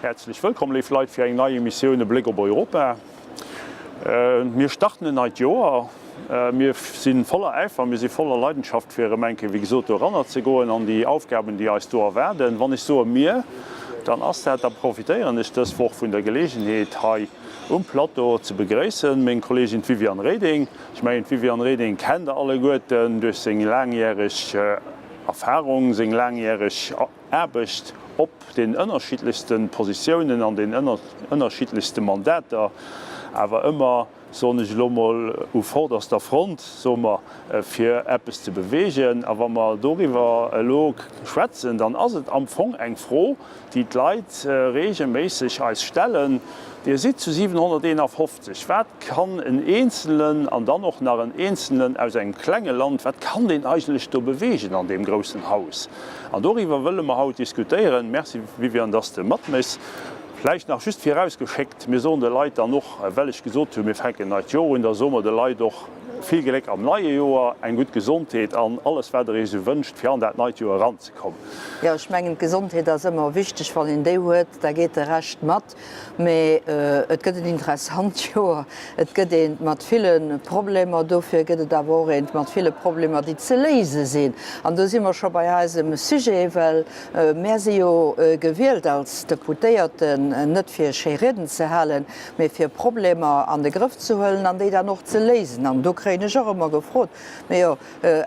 Häerzlech wëllkomm, léif Leit, fir eng nei Emissioun E Bléck op Europa. Mir starten en neit Joer. Mir si voller Äifer, mir si voller Leidenschaft, fir erëm eng Kéier, wéi gesot, doranner ze goen an déi Aufgaben, déi eis do erwaarden. Wann ech soe mir, dann ass dat, da profitéieren ech dës Woch vun der Geleegenheet, hei um Plateau ze begréissen, meng Kolleegin d'Viviane Reding. Ech mengen, d'Viviane Reding kennt Der alleguerten duerch seng laangjäreg Erfahrung, seng laangjäreg Aarbecht op den ënnerschiddlechste Positiounen an den ënnerschiddlechste Mandater, awer ëmmer, soen ech elo mol, u vorderster Front, soe mer, fir eppes ze bewegen. A wa mer doriwwer elo schwätzen, dann ass et am Fong eng Fro, déi d'Leit regelméisseg eis stellen, Dir sidd zu 751, wat kann en Eenzelen, an dann och nach en Eenzelen aus engem klenge Land, wat kann deen eigentlech do bewegen an deem groussen Haus? An doriwwer wëlle mer haut diskutéieren. Merci, Viviane, dass de matméchs. Vläicht nach just virausgeschéckt, Mir soen de Leit dann och, well ech gesot hunn, mir fänken en neit Joer un, da soe mer de Leit och vill Gléck am neie Joer, eng gutt Gesondheet an alles, wat Der Iech esou wënscht, fir an dat neit Joer eranzekommen. Jo, ech mengen, d'Gesondheet ass ëmmer wichteg. Wann een déi huet, da geet de Rescht mat. Mee et gëtt en interessant Joer. Et gëtt eent mat ville Problemer. Dofir gëtt et awer och eent mat ville Problemer, déi ze léise sinn. An do si mer scho bei eisem Sujet, well mär si jo gewielt als Deputéierten, net fir schéi Rieden ze halen, mee fir Problemer an de Grëff ze huelen an déi dann och ze léisen. An do kréien ech och ëmmer gefrot, Mee jo,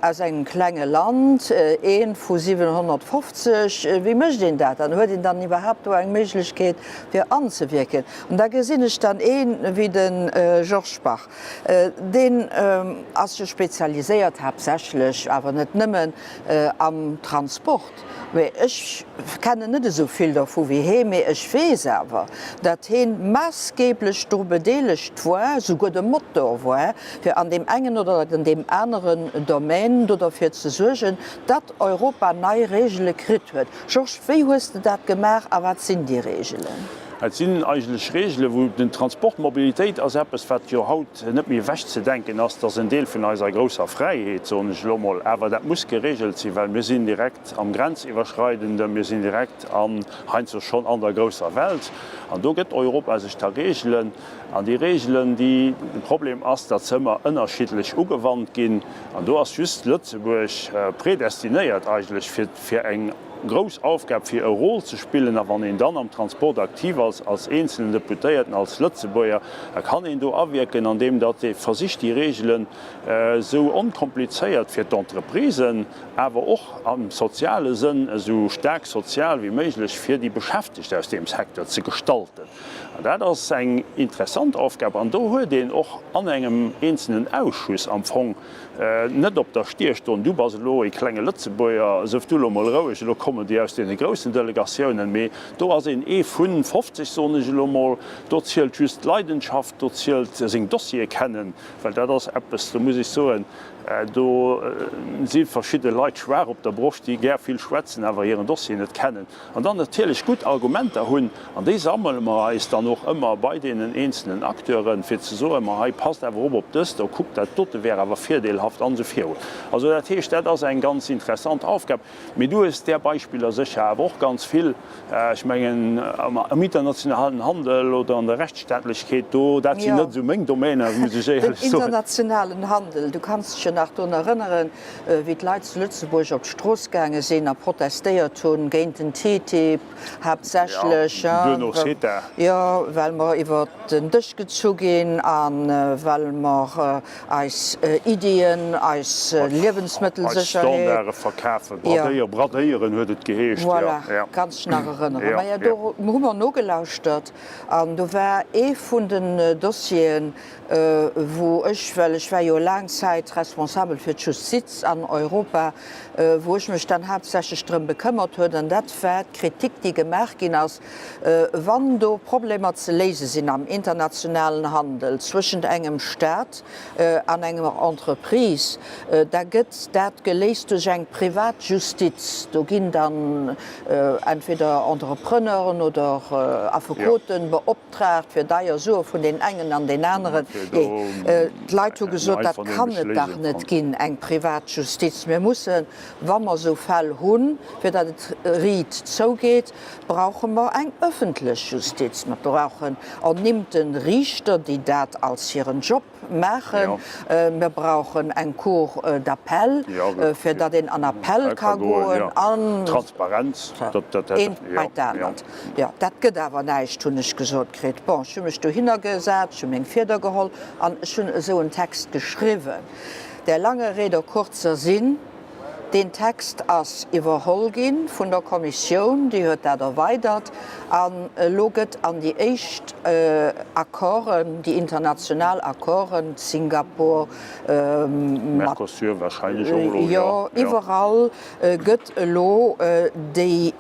Aus engem klenge Land, eent vu 750, wéi mécht een dat dann? Huet een dann iwwerhaapt do eng Méiglechkeet fir anzewierken? An da gesinn ech dann ee wéi de Georges Bach, deen ass jo spezialiséiert haaptsächlech, awer net nëmmen, am Transport. Mee ech kennen net esou vill dervu wéi hee, mee ech weess awer, datt heen maassgeblech dru bedeelegt war, souguer de Motor war, fir an deem engen oder an deem aneren Domaine do derfir ze suergen, datt Europa nei Regele kritt huet. Georges, wéi hues de dat gemaach a wat sinn déi Regelen? Et sinn eigentlech Regele wou den Transport, d'Mobilitéit ass eppes, wat jo haut net méi ewechzedenken ass, dat ass en Deel vun eiser grousser Fräiheet, soen ech elo emol, awer dat muss geregelt sinn, well mir sinn direkt am Grenziwwerschreidenden, mir sinn direkt an, heiansdo schonn an der grousser Welt. An do gëtt Europa sech da Regelen. An déi Regelen, déi, de Problem ass, datt se ëmmer ënnerschiddlech ugewannt ginn. An do ass just Lëtzebuerg predestinéiert eigentlech fir, fir eng grouss Aufgab fir e Rôle ze spillen. A wann een dann am Transport aktiv ass, als eenzelen Deputéierten, als Lëtzebuerger, da kann een do awierken, andeem datt ee versicht déi Regelen esou onkomplizéiert fir d'Entreprisen, awer och am soziale Sënn esou staark sozial wéi méiglech fir déi Beschäftegt aus deem Secteur ze gestalten. An dat ass eng interessant Aufgab. An do huet een och an engem eenzelnen Ausschuss am Fong Net op der Stier stoen, du bass elo ee klenge Lëtzebuerger, sëff du elo mol roueg, elo kommen déi aus deene groussen Delegatiounen. Mee do ass een ee vu 50, soen ech elo mol. Do zielt just d'Leidenschaft, do zielt seng Dossiere kennen, well dat ass eppes, do muss ech soen, do si verschidde Leit schwaach op der Broscht, déi gär vill schwätzen, awer hiren Dossier net kennen. An dann natierlech gutt Argumenter hunn, an déi sammele mer eis dann och ëmmer bei deenen eenzelnen Acteuren, fir ze soen, ma hei passt awer op op dëst, oh kuckt, dat dote wär awer virdeelhaft an esou virun. Also dat heescht, dat ass eng ganz interessant Aufgab. Mee du hues där Beispiller sécher awer och ganz vill. Ech mengen, am internationalen Handel oder an der Rechtsstaatlechkeet do, dat sinn net esou meng Domäner, muss ech éierlech soen. Den internationalen Handel, du kanns dech jo nach drun erënneren, wéi d'Leit zu Lëtzebuerg op d'Strooss gaange sinn a protestéiert hunn géint den TTIP haaptsächlech, jo, well mer iwwer den Dësch gezu ginn a well mer eis Iddien, eis Liewensmëttelsécherheet. Eis Standarde verkafen, bradéieren huet et geheescht. Voilà, kanns dech nach erënneren. Maja, do hu mer nogelauschtert an do war ee vun den Dossieren, wou ech, well ech war jo laang Zäit responsabel fir d'Justiz an Europa, wou ech mech dann haaptsächlech drëm bekëmmert huet, an dat war d'Kritik, déi gemaach ginn ass, wann do Problemer ze léise sinn am internationalen Handel zwëschent engem Stat an enger Entreprise, da gëtt dat geléist duerch eng privat Justiz. Do ginn dann entweder Entrepreneuren oder Affekoten beoptraagt, Tracht fir deier Sue vun deen engen an deen aneren. Jee, d'Leit hu gesot, dat kann et dach net. net ginn, eng privat Justiz. Mir mussen, wa mer esou Fäll hunn, fir datt et riit zougeet, brauche mer eng öffentlech Justiz. Mer brauchen ernimmte Riichter, déi dat als hiren Job maachen. Mir brauchen eng Cour d'appel, fir datt een an Appel ka goen an. Transparenz, dat hätt. Eent bei d'anert. Jo, dat gëtt awer näischt, hunn ech gesot kritt. Bon, ech hu mech dohinner gesat, ech hu meng Fieder geholl an ech hunn esou en Text geschriwwen. Der lange Rede kurzer Sinn, Deen Text ass iwwerholl gi vun der Kommissioun, déi huet dat erweidert an elo gëtt an déi éischt Accorden, déi international Accorden, Singapur, mat, Mercosur wahrscheinlech och elo, jo, iwwerall gëtt elo déi,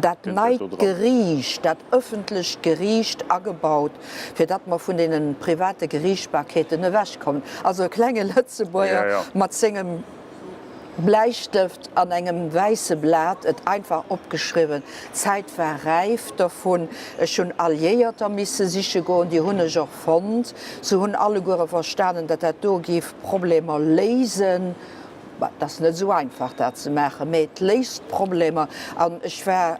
dat neit Geriicht, dat ëffentlecht Geriicht agebaut, fir datt mer vun deene private Geriichtbarkeeten ewechkommen. Also e klenge Lëtzebuerger mat sengem Bläistëft an engem wäisse Blat, et einfach opgeschriwwen. D'Zäit war räif dervun. Ech hunn Alliéierter misse siche goen, déi hunn ech och fonnt. Se hunn alleguere verstanen, datt dat do géif Problemer léisen. Bah, et ass net esou einfach dat ze maachen, mä et léist Problemer. An ech war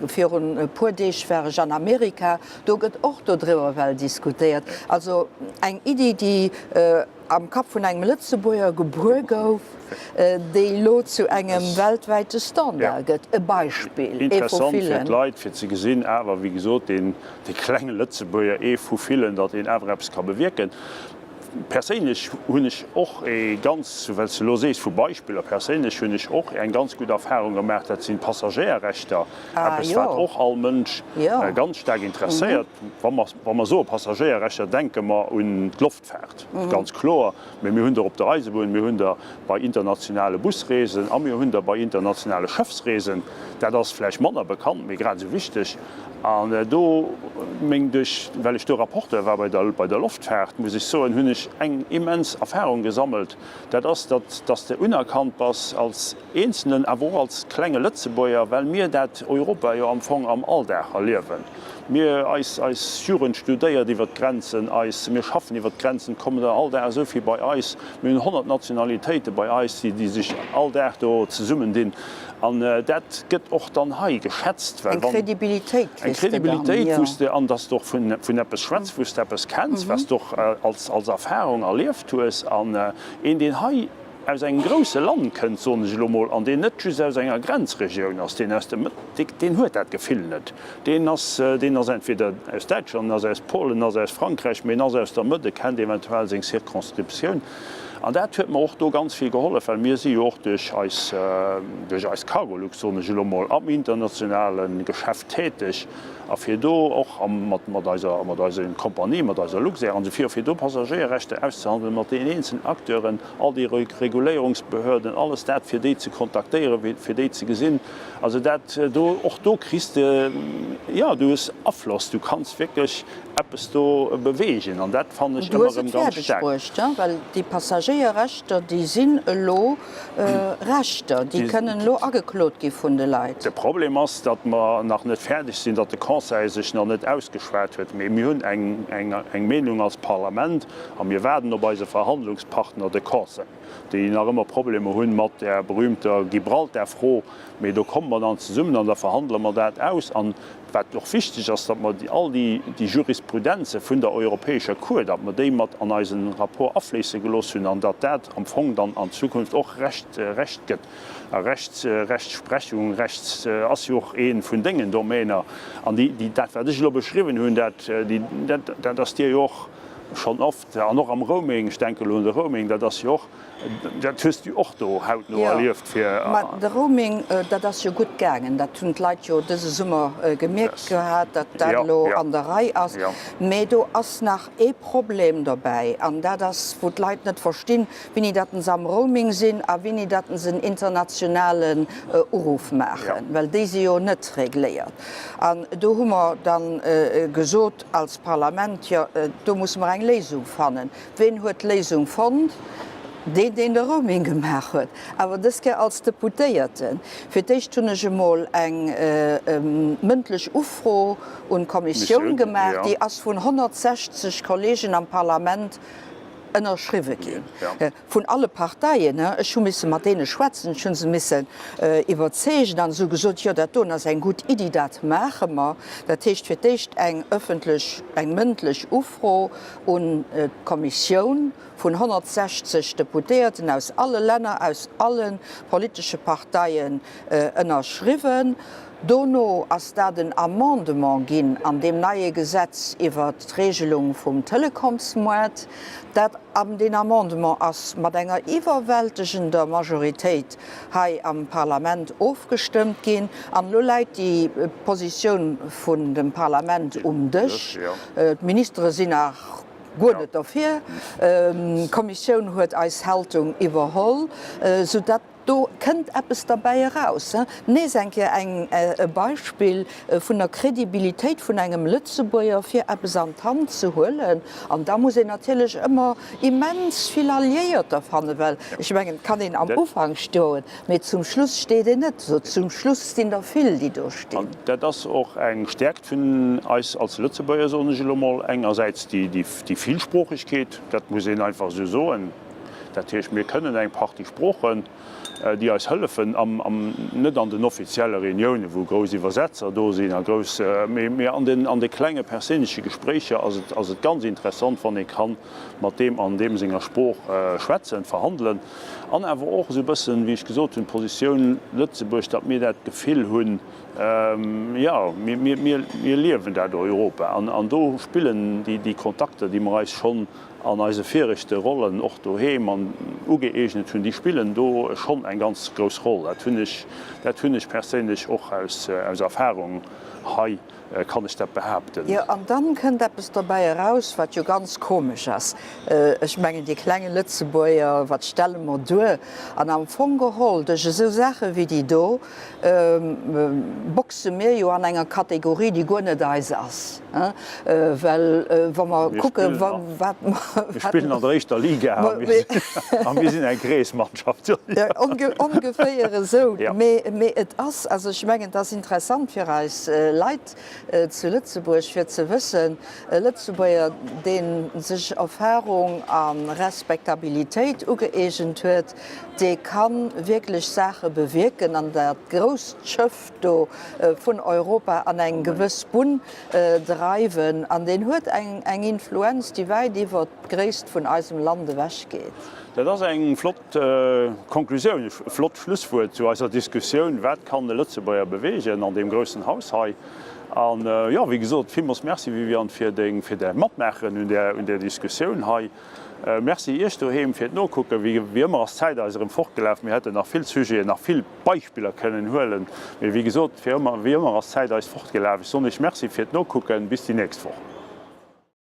virun e puer Deeg war ech an Amerika, do gëtt och dodriwwer well diskutéiert. Also eng Iddi, déi am Kapp vun engem Lëtzebuerger gebuer gouf, déi elo zu engem weltwäite Standard gëtt. E Beispill, ee vu Interessant fir villen. d'Leit, fir ze gesinn awer, wéi gesot, deen, dee klenge Lëtzebuerger, ee vu villen, datt een awer eppes ka bewierken. Perséinlech hunn ech och ee ganz, well s de elo sees vu Beispiller, perséinlech hunn ech och eng ganz gutt Erfahrung gemaach, dat sinn d'Passagéierrechter, eppes wat och all Mënsch ganz staark interesséiert. Wa mer, wa mer soe Passagéierrechter, denke mer un d'Loftfaart, ganz kloer, mee mir hunn der op der Eisebunn, mir hunn der bei internationale Busreesen a mir hunn der bei internationale Schëffsreesen. Dat ass vläicht manner bekannt, mee grad esou wichteg. An do, meng duerch, well ech do Rapporteur war bei der, bei der Loftfaart, muss ech soen, hunn ech eng immens Erfahrung gesammelt. Dat ass, datt, datt s de unerkannt bass als Eenzelnen, awer och als klenge Lëtzebuerger, well mir dat Europa jo am Fong am Alldag erliewen. Mir, eis, eis Jugend studéiert iwwert d'Grenzen, eis, mir schaffen iwwert d'Grenzen, et kommen der all Dag esou vill bei eis. Mir hunn 100 Nationalitéite bei eis, déi, déi sech all Dag do zesummendinn. An dat gëtt och dann hei geschätzt, well Eng wann. Kredibilitéit Eng kriss de dann, Kredibilitéit, jo. wou s de, an dass de och vun, vun eppes schwätz, wou s de eppes kenns, wat s de och als, als Erfahrung erlieft hues. An een, deen hei aus engem grousse Land kënnt, soen ech elo mol, an deen net just aus enger Grenzregioun ass, deen aus der Mëtt, dee, deen huet dat Gefill net. Deen ass, deen ass entweder aus Däitschland, en ass aus Polen, en ass aus Frankräich, mee en ass aus der Mëtt, e kennt eventuell seng Circonscriptioun. An dat huet mer och do ganz vill gehollef, well mir si jo och duerch eis, duerch eis Cargolux, soen ech elo mol, am internationale Geschäft täteg. A fir do och mat, mat eiser, mat eiser Compagnie, mat eiser Luxair an esou viru, fir do Passagéierrechter auszehandelen mat deenen eenzelnen Acteuren, all déi Reguléierungsbehörden, alles dat, fir déi ze kontaktéieren, fir déi ze gesinn. Also dat do, och do kriss de, jo, du hues Afloss, du kanns wierklech eppes do beweegen an dat fannen ech Du ëmmer hues erëm et ganz fäerdeg staark. bruecht, hein, well déi Passagéierrechter, déi sinn elo Rechter, déi kënnen elo ageklot gi vun de Leit. De Problem ass, datt mer nach net fäerdeg sinn, datt de Conseil sech nach net ausgeschwat huet. Mee mir hunn eng, eng, eng Meenung als Parlament a mir waarden op eise Verhandlungspartner, de Conseil, déi nach ëmmer Problemer hunn mat där berühmter Gibraltar-Fro. Mee do komme mer dann zesummen an da verhandele mer dat aus. An wat och wichteg ass, datt mer all déi Jurisprudenze vun der Europäescher Cour, datt mer déi mat an eisen Rapport afléisse gelooss hunn an datt dat am Fong dann an Zukunft och Recht, Recht gëtt. A Rechts, Rechtsprechung, Rechts ass jo och ee vun dengen Domäner. An déi, déi, dat wat ech elo beschriwwen hunn, dat, déi, dat, dat ass dir jo och schonn oft, an och am Roaming, ech denken elo un de Roaming, dat ass jo och, Dat hues du och do hautno erlieft fir. Jo, mä de Roaming, dat ass jo gutt gaangen. Dat hunn d'Leit jo dëse Summer gemierkt gehat, datt dat elo an der Rei ass. Mä do ass nach ee Problem dobäi, an dat ass, wou d'Leit net verstinn, wéini datt se am Roaming sinn a wéini datt se en internationalen Uruff maachen, well déi si jo net regléiert. An do hu mer da gesot als Parlament, jo, do musse mer eng Léisung fannen. Ween huet d'Léisung fonnt? Deen, deen de Roaming gemaach huet, awer dës Kéier als Deputéierten. Fir d'éischt hunn ech emol eng mëndlech Ufro un d'Kommissioun gemaach. Déi ass vun 160 Kollegen am Parlament. Ënnerschriwwe ginn. Vun alle Parteien. Ech hu misse mat deene schwätzen, ech hu se missen iwwerzeegen an se hu gesot, jo dat doen ass eng gutt Iddi, dat maache mer. Dat heescht fir d'éischt eng ëffentlech, eng mëndlech Ufro un d'Kommissioun vun 160 Deputéierten aus alle Länner, aus alle politesche Parteien ënnerschriwwen. Dono ass dat en Amendement ginn an deem neie Gesetz iwwert d'Regelung vum Telekomsmoart. Dat, an deen Amendement ass mat enger iwwerwältegender Majoritéit hei am Parlament ofgestëmmt ginn. An elo läit déi Positioun vun dem Parlament um Dësch. D'Ministere sinn nach guer net derfir. D'Kommissioun huet eis Haltung iwwerholl, soudatt do kënnt eppes derbäi eraus. Nees eng Kéier eng e Beispill vun der Kredibilitéit vun engem Lëtzebuerger, fir eppes an d'Hand ze huelen. An da muss een natierlech ëmmer immens vill Alliéierter fannen, well ech mengen, et kann een am Ufank stoen, mee zum Schluss steet een net. Zum Schluss sinn der vill, déi do stinn. An dat ass och eng Stäerkt vun eis als Lëtzebuerger, soen ech elo mol. Engersäits déi Villsproochegkeet, dat muss een einfach esou soen. Dat heescht, mir kënnen eng Partie Sproochen, déi eis hëllefen, net an den offizielle Reuniounen, wou grouss Iwwersetzer do sinn a grouss, mee an den, an de klenge perséinleche Gespréicher ass et, ass et ganz interessant, wann ee ka mat deem an deem senger Sprooch schwätzen, verhandelen. An awer och esou e bëssen, wéi ech gesot hunn, d'Positioun Lëtzebuerg, datt mir dat Gefill hunn, jo, mir, mir, mir liewen dat Europa. An do spillen déi Kontakter, déi mer eis schonn an eise viregte Rollen och doheem an ugëeegnet hunn, déi spillen do schonn eng ganz grouss Roll. Dat hunn ech, dat hunn ech perséinlech och aus, aus Erfahrung hei kann ech dat behaapten. Jo, an dann kënnt eppes derbäi eraus, wat jo ganz komesch ass. Ech mengen, dee klenge Lëtzebuerger, wat stelle mer duer? An am Fong geholl, duerch esou Saache wéi déi do, boxe mir jo an enger Kategorie, déi guer net eis ass. Well wa mer kucken, wat mer. Mir spillen an der éischter Liga a mir sinn eng Kreesmannschaft. Ongeféier esou. Mee et ass, also ech mengen, et ass interessant fir eis Leit zu Lëtzebuerg, fir ze wëssen, e Lëtzebuerger, dee sech Erfahrung a Respektabilitéit ugëeegent huet, dee ka wierklech Saache bewierken an dat grousst Schëff do vun Europa an eng gewëss Bunn dreiwen. An deen huet eng Influenz, déi wäit iwwert d'Gréisst vun eisem Land ewech geet. Dat ass eng flott Konklusioun, e flott Schlusswuert zu eiser Diskussioun, Wat kann e Lëtzebuerger beweegen an deem groussen Haus hei? An, jo, wéi gesot, villmools Merci, Viviane, fir däi Matmaachen un där Diskussioun hei. Merci Iech doheem fir d'Nokucken. Wéi ëmmer ass d'Zäit eis erëm fortgelaf. Mir hätten nach vill Sujeten, nach vill Beispiller kënnen huelen. Mee wéi gesot, fir ëmmer, wéi ëmmer ass d'Zäit eis fortgelaf. Ech soen Iech Merci fir d'Nokucken. Bis déi nächst Woch.